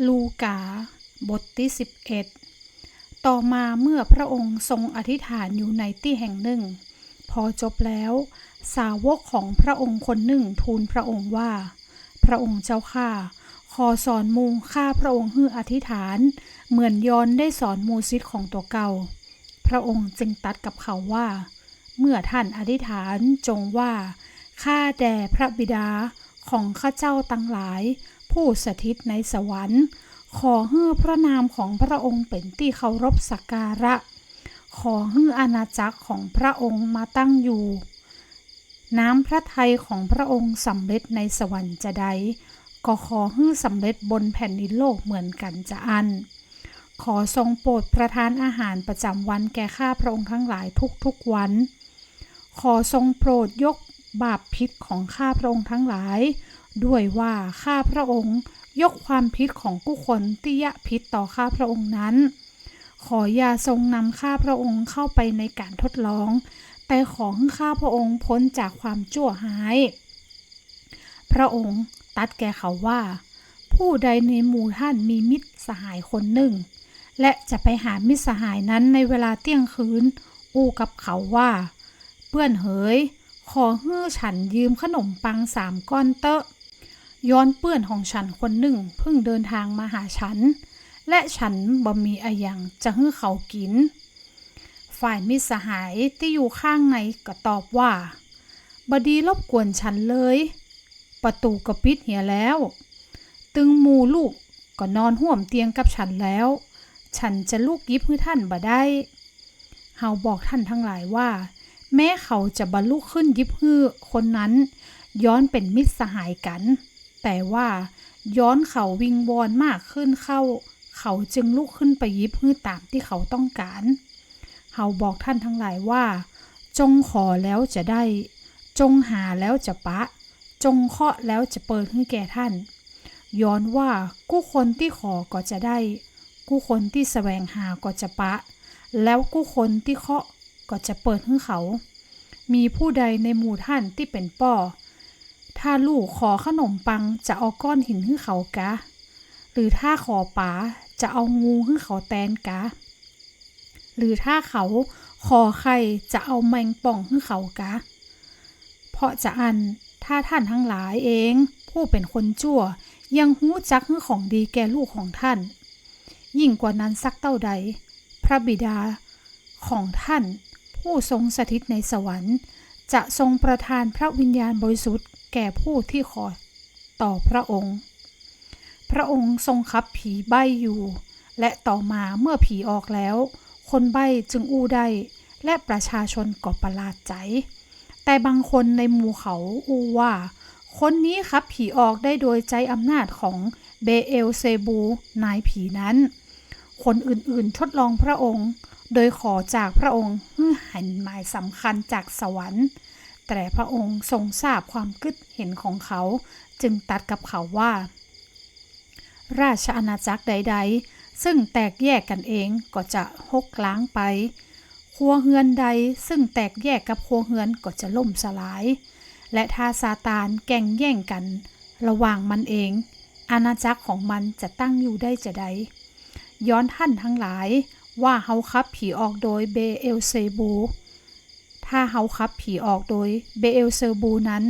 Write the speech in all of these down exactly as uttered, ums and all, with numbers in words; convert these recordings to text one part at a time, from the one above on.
ลูกา บทตี้สิบเอ็ด ต่อมาเมื่อพระองค์ทรงอธิษฐานอยู่ในตี้แห่งหนึ่ง พอจบแล้ว สาวกของพระองค์คนหนึ่งทูลพระองค์ว่า พระองค์เจ้าข้า ขอสอนหมู่ข้าพระองค์หื้ออธิษฐาน เหมือนยอห์นได้สอนหมู่ศิษย์ของตั๋วเก่า พระองค์จึงตรัสกับเขาว่า เมื่อท่านอธิษฐานจงว่า ข้าแต่พระบิดาของข้าเจ้าตังหลาย ผู้สถิตในสวรรค์ ขอหื้อพระนามของพระองค์เป๋นตี้เคารพสักการะ ขอหื้ออาณาจักรของพระองค์มาตั้งอยู่ น้ำพระทัยของพระองค์สำเร็จในสวรรค์จาใด ก็ขอหื้อสำเร็จบนแผ่นดินโลกเหมือนกั๋นจาอั้น ขอทรงโปรดประทานอาหารประจ๋ำวันแก่ข้าพระองค์ทั้งหลายทุกๆ วัน ขอทรงโปรดยกบาปผิดของข้าพระองค์ทั้งหลาย ด้วยว่าข้าพระองค์ยกความผิดของกู้คนตี้ยะผิดต่อข้าพระองค์นั้น ขออย่าทรงนำข้าพระองค์เข้าไปในการทดลอง แต่ขอหื้อข้าพระองค์พ้นจากความจั่วฮ้าย พระองค์ตรัสแก่เขาว่า ผู้ใดในหมู่ท่านมีมิตรสหายคนหนึ่ง และจะไปหามิตรสหายนั้นในเวลาเตี้ยงคืน อู้กับเขาว่า เปื้อนเหย ขอหื้อฉันยืมขนมปังสามก้อนเต๊อะ ยอห์นเปื้อนของฉันคนหนึ่งเพิ่งเดินทางมาหาฉัน และฉันบ่มีอะหยังจะหื้อเขากิ๋น ฝ่ายมิตรสหายตี้อยู่ข้างในก็ตอบว่า บ่ดีรบกวนฉันเลย ประตู๋ก็ปิดเหียแล้ว ตึงหมู่ลูกก็นอนฮ่วมเตียงกับฉันแล้ว ฉันจะลุกหยิบหื้อท่านบ่ได้ เฮาบอกท่านทั้งหลายว่า แม้เขาจะบ่ลุกขึ้นหยิบหื้อคนนั้น ย้อนเป๋นมิตรสหายกั๋น แต่ว่าย้อนเขาวิงวอนมากขึ้นเข้า เขาจึงลุกขึ้นไปหยิบหื้อต๋ามตี้เขาต้องก๋าน เฮาบอกท่านทั้งหลายว่า จงขอแล้วจะได้ จงหาแล้วจะปะ จงเคาะแล้วจะเปิดหื้อแก่ท่าน ย้อนว่ากู้คนตี้ขอก็จะได้ กู้คนตี้แสวงหาก็จะปะ แล้วกู้คนตี้เคาะก็จะเปิดหื้อเขา มีผู้ใดในหมู่ท่านตี้เป๋นป้อ ถ้าลูกขอขนมปังจะเอาก้อนหินหื้อเขากา หรือถ้าขอป๋าจะเอางูหื้อเขาแตนกา หรือถ้าเขาขอไข่จะเอาแมงป่องหื้อเขากา เพราะจาอั้นถ้าท่านทั้งหลายเองผู้เป๋นคนจั่วยังฮู้จักหื้อของดีแก่ลูกของท่าน ยิ่งกว่านั้นสักเต้าใด พระบิดาของท่านผู้ทรงสถิตในสวรรค์ จะทรงประทานพระวิญญาณบริสุทธิ์แก่ผู้ตี้ขอต่อพระองค์ พระองค์ทรงขับผีใบ้อยู่ และต่อมาเมื่อผีออกแล้ว คนใบ้จึงอู้ได้ และประชาชนก็ประหลาดใจ๋ แต่บางคนในหมู่เขาอู้ว่า คนนี้ขับผีออกได้โดยใจ๊อำนาจของเบเอลเซบูลนายผีนั้น คนอื่นๆ ทดลองพระองค์ โดยขอจากพระองค์หื้อหันหมายสำคัญจากสวรรค์ แต่พระองค์ทรงทราบความกึ๊ดเห็นของเขา จึงตรัสกับเขาว่า ราชอาณาจักรใดๆ ซึ่งแตกแยกกั๋นเองก็จะฮกฮ้างไป ครัวเฮือนใดซึ่งแตกแยกกับครัวเฮือนก็จะล่มสลาย และถ้าซาตานแก่งแย่งกั๋นระหว่างมันเอง อาณาจักรของมันจะตั้งอยู่ได้จาใด ย้อนท่านทั้งหลายว่าเฮาขับผีออกโดยเบเอลเซบูล ถ้าเฮาขับผีออกโดยเบเอลเซบูลนั้น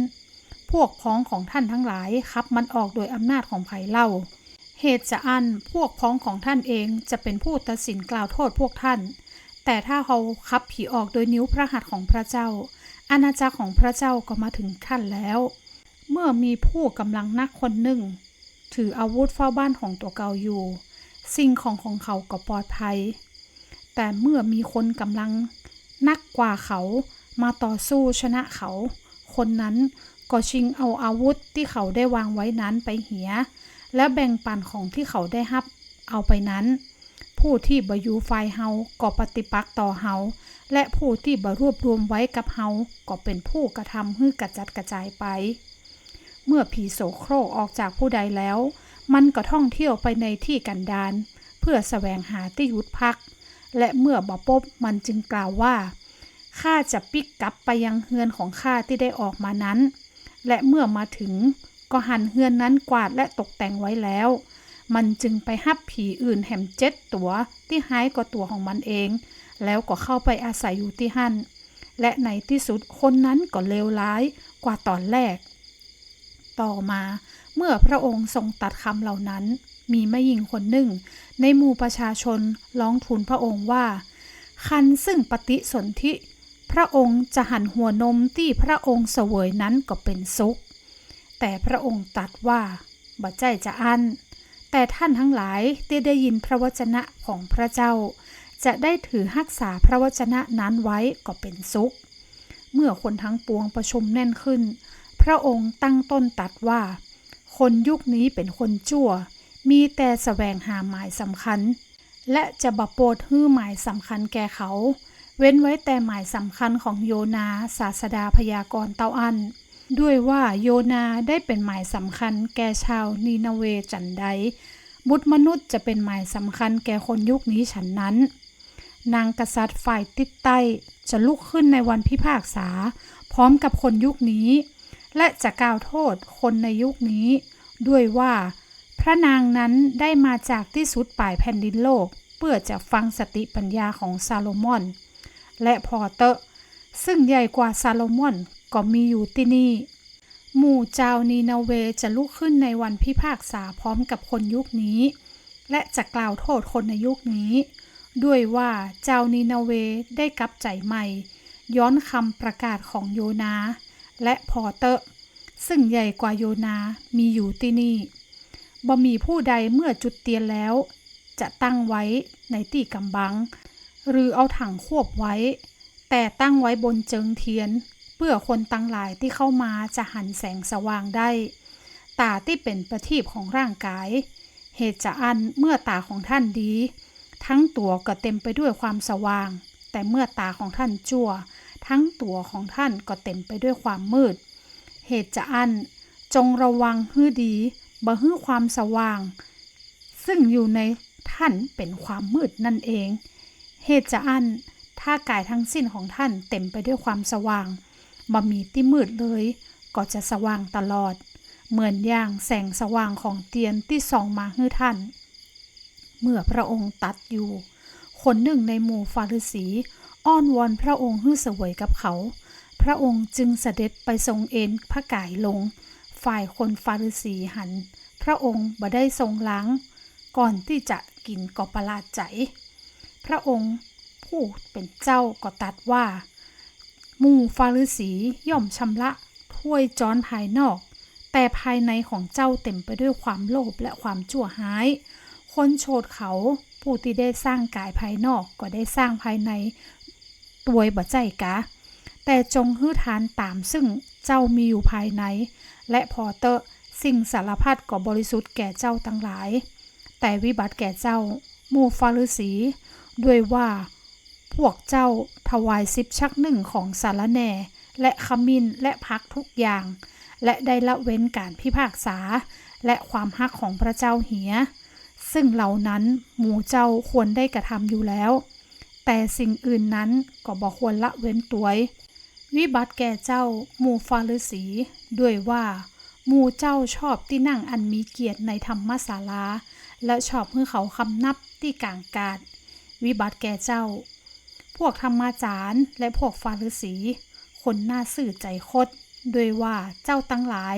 พวกพ้องของท่านทั้งหลายขับมันออกโดยอำนาจของใผเล่า เหตุจาอั้นพวกพ้องของท่านเองจะเป๋นผู้ตัดสินกล่าวโต้ษพวกท่าน แต่ถ้าเฮาขับผีออกโดยนิ้วพระหัตถ์ของพระเจ้า อาณาจักรของพระเจ้าก็มาถึงท่านแล้ว เมื่อมีผู้กำลังนักคนหนึ่ง ถืออาวุธเฝ้าบ้านของตั๋วเก่าอยู่ สิ่งของของเขาก็ปลอดภัย แต่เมื่อมีคนกำลังนักกว่าเขามาต่อสู้ชนะเขา คนนั้นก็ชิงเอาอาวุธตี้เขาได้วางไว้นั้นไปเหีย และแบ่งปั๋นของตี้เขาได้ฮับเอาไปนั้น ผู้ตี้บ่อยู่ฝ่ายเฮาก็ปฏิปักษ์ต่อเฮา และผู้ตี้บ่รวบรวมไว้กับเฮาก็เป๋นผู้กระทำหื้อกระจัดกระจายไป เมื่อผีโสโครกออกจากผู้ใดแล้ว มันก็ท่องเที่ยวไปในตี้กั๋นดาร เพื่อแสวงหาตี้หยุดพัก และเมื่อบ่ปบมันจึงกล่าวว่า ข้าจะปิ๊กกลับไปยังเฮือนของข้าตี้ได้ออกมานั้น และเมื่อมาถึง ก็หันเฮือนนั้นกวาดและตกแต่งไว้แล้ว มันจึงไปฮับผีอื่นแหมเจ็ดตั๋วตี้ฮ้ายกว่าตั๋วของมันเอง แล้วก็เข้าไปอาศัยอยู่ตี้หั้น และในตี้สุดคนนั้นก็เลวร้ายกว่าต๋อนแรก ต่อมาเมื่อพระองค์ทรงตรัสกำเหล่านั้น มีแม่ญิงคนนึ่งในหมู่ประชาชนร้องทูลพระองค์ว่า ครรภ์ซึ่งปฏิสนธิ พระองค์จะหันหัวนมตี้พระองค์เสวยนั้นก็เป๋นสุข แต่พระองค์ตรัสว่า บ่ใจ้จาอั้น แต่ท่านทั้งหลายตี้ได้ยินพระวจนะของพระเจ้า จะได้ถือฮักษาพระวจนะนั้นไว้ก็เป๋นสุข เมื่อคนทั้งปวงประชุมแน่นขึ้น พระองค์ตั้งต้นตรัสว่า คนยุคนี้เป๋นคนจั่ว มีแต่แสวงหาหมายสำคัญ และจะบ่โปรดหื้อหมายสำคัญแก่เขา เว้นไว้แต่หมายสำคัญของโยนาห์ศาสดาพยากรณ์เต้าอั้น ด้วยว่าโยนาห์ได้เป๋นหมายสำคัญแก่ชาวนีนาเวห์จั๋นใด บุตรมนุษย์จะเป๋นหมายสำคัญแก่คนยุคนี้ฉันนั้น นางกษัตริย์ฝ่ายติดใต้จะลุกขึ้นในวันพิพากษาพร้อมกับคนยุคนี้ และจะกล่าวโทษคนในยุคนี้ ด้วยว่าพระนางนั้นได้มาจากตี้สุดป๋ายแผ่นดินโลก เพื่อจะฟังสติปัญญาของซาโลมอน และผ่อเต๊อะ ซึ่งใหญ่กว่าซาโลมอนก็มีอยู่ตี้นี่ หมู่จาวนีนาเวห์จะลุกขึ้นในวันพิพากษาพร้อมกับคนยุคนี้ และจะกล่าวโทษคนในยุคนี้ ด้วยว่าจาวนีนาเวห์ได้กลับใจ๋ใหม่ ย้อนกำประกาศของโยนาห์ และผ่อเต๊อะ ซึ่งใหญ่กว่าโยนาห์มีอยู่ตี้นี่ บ่มีผู้ใดเมื่อจุดเตียนแล้ว จะตั้งไว้ในตี้ก๋ำบัง หรือเอาถังควบไว้ แต่ตั้งไว้บนเจิงเตียน เพื่อคนตังหลายตี้เข้ามาจะหันแสงสว่างได้ ต๋าตี้เป๋นประทีปของร่างก๋าย เหตุจาอั้นเมื่อต๋าของท่านดี ทั้งตั๋วก็เต็มไปด้วยความสว่าง แต่เมื่อต๋าของท่านจั่ว ทั้งตั๋วของท่านก็เต็มไปด้วยความมืด เหตุจาอั้นจงระวังหื้อดี บ่หื้อความสว่าง ซึ่งอยู่ในท่านเป๋นความมืดนั่นเอง เหตุจาอั้นถ้าก๋ายทั้งสิ้นของท่านเต็มไปด้วยความสว่าง บ่มีตี้มืดเลย ก็จะสว่างตลอด เหมือนอย่างแสงสว่างของเตียนตี้ส่องมาหื้อท่าน เมื่อพระองค์ตรัสอยู่ คนหนึ่งในหมู่ฟาริสีอ้อนวอนพระองค์หื้อเสวยกับเขา พระองค์จึงเสด็จไปทรงเอนพระก๋ายลง ฝ่ายคนฟาริสีหันพระองค์บ่ได้ทรงล้าง ก่อนตี้จะกิ๋นก็ประหลาดใจ๋ พระองค์ผู้เป๋นเจ้าก็ตรัสว่า หมู่ฟาริสีย่อมชำระถ้วยจ๊อนภายนอก แต่ภายในของเจ้าเต็มไปด้วยความโลภและความจั่วฮ้าย คนโฉดเขาผู้ตี้ได้สร้างก๋ายภายนอกก็ได้สร้างภายในตวยบ่ใจ้กา แต่จงหื้อทานต๋ามซึ่งเจ้ามีอยู่ภายใน และผ่อเต๊อะ สิ่งสารพัดก็บริสุทธิ์แก่เจ้าตังหลาย แต่วิบัติแก่เจ้า หมู่ฟาริสี ด้วยว่า พวกเจ้าถวายสิบชักหนึ่งของสะระแหน่ และขมิ้น และผักทุกอย่าง และได้ละเว้นก๋านพิพากษา และความฮักของพระเจ้าเหีย ซึ่งเหล่านั้นหมู่เจ้าควรได้กระทำอยู่แล้ว แต่สิ่งอื่นนั้นก็บ่ควรละเว้นตวย วิบัติแก่เจ้าหมู่ฟาริสี ด้วยว่าหมู่เจ้าชอบตี้นั่งอันมีเกียรติในธรรมศาลา และชอบหื้อเขาคำนับตี้ก๋างกาด วิบัติแก่เจ้า พวกธรรมาจ๋ารย์และพวกฟาริสี คนหน้าซื่อใจ๋คด ด้วยว่าเจ้าตังหลาย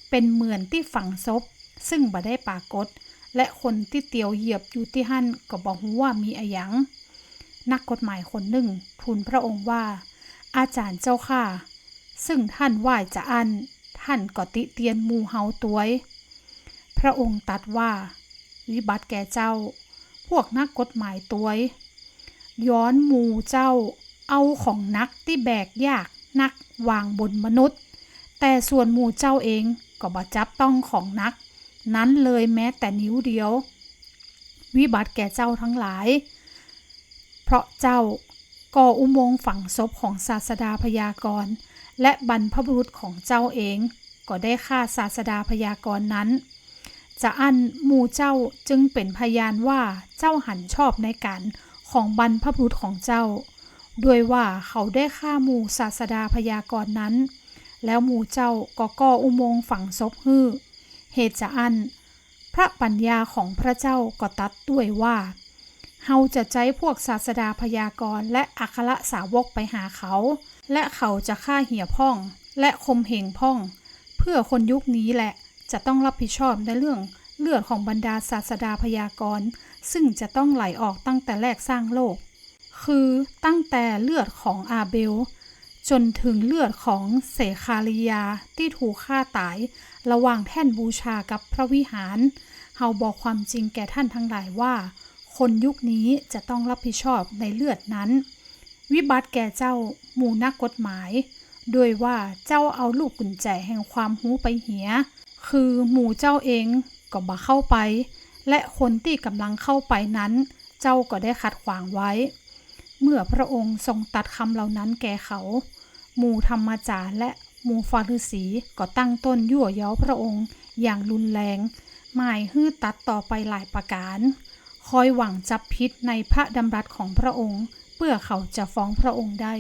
เป๋นเหมือนตี้ฝังศพ ซึ่งบ่ได้ปรากฏ และคนตี้เตียวเหยียบอยู่ตี้หั้นก็บ่ฮู้ว่ามีอะหยัง นักกฎหมายคนหนึ่งทูลพระองค์ว่า อาจ๋ารย์เจ้าข้า ซึ่งท่านไหว้จาอั้น ท่านก็ติเตียนหมู่เฮาตวย พระองค์ตรัสว่า วิบัติแก่เจ้า พวกนักกฎหมายตวย ย้อนหมู่เจ้าเอาของหนักตี้แบกยากนักวางบนมนุษย์ แต่ส่วนหมู่เจ้าเองก็บ่จับต้องของหนักนั้นเลยแม้แต่นิ้วเดียว วิบัติแก่เจ้าทั้งหลาย เพราะเจ้าก่ออุโมงค์ฝังศพของศาสดาพยากรณ์ และบรรพบุรุษของเจ้าเองก็ได้ฆ่าศาสดาพยากรณ์นั้น จาอั้นหมู่เจ้าจึงเป๋นพยานว่าเจ้าหันชอบในก๋านของบรรพบุรุษของเจ้า ด้วยว่าเขาได้ฆ่าหมู่ศาสดาพยากรณ์นั้น แล้วหมู่เจ้าก็ก่ออุโมงค์ฝังศพหื้อ เหตุจาอั้น พระปั๋ญญาของพระเจ้าก็ตรัสด้วยว่า เฮาจะใจ๊พวกศาสดาพยากรณ์และอัครสาวกไปหาเขา และเขาจะฆ่าเหียพร่อง และข่มเหงพร่อง เพื่อคนยุคนี้แหละจะต้องรับผิดชอบในเรื่องเลือดของบรรดาศาสดาพยากรณ์ ซึ่งจะต้องไหลออกตั้งแต่แรกสร้างโลก คือตั้งแต่เลือดของอาเบล จ๋นถึงเลือดของเศคาริยาห์ตี้ถูกฆ่าต๋ายระหว่างแท่นบูชากับพระวิหาร เฮาบอกความจริงแก่ท่านทั้งหลายว่า คนยุคนี้จะต้องรับผิดชอบในเลือดนั้น วิบัติแก่เจ้าหมู่นักกฎหมาย ด้วยว่าเจ้าเอาลูกกุญแจแห่งความฮู้ไปเหีย คือหมู่เจ้าเองก็บ่เข้าไป และคนตี้ก่ำลังเข้าไปนั้น เจ้าก็ได้ขัดขวางไว้ เมื่อพระองค์ทรงตรัสกำเหล่านั้นแก่เขา หมู่ธรรมาจ๋ารย์และหมู่ฟาริสีก็ตั้งต้นยั่วเย้าพระองค์อย่างรุนแรง หมายหื้อตรัสต่อไปหลายประก๋าน คอยหวังจับผิดในพระดำรัสของพระองค์ เปื้อเขาจะฟ้องพระองค์ได้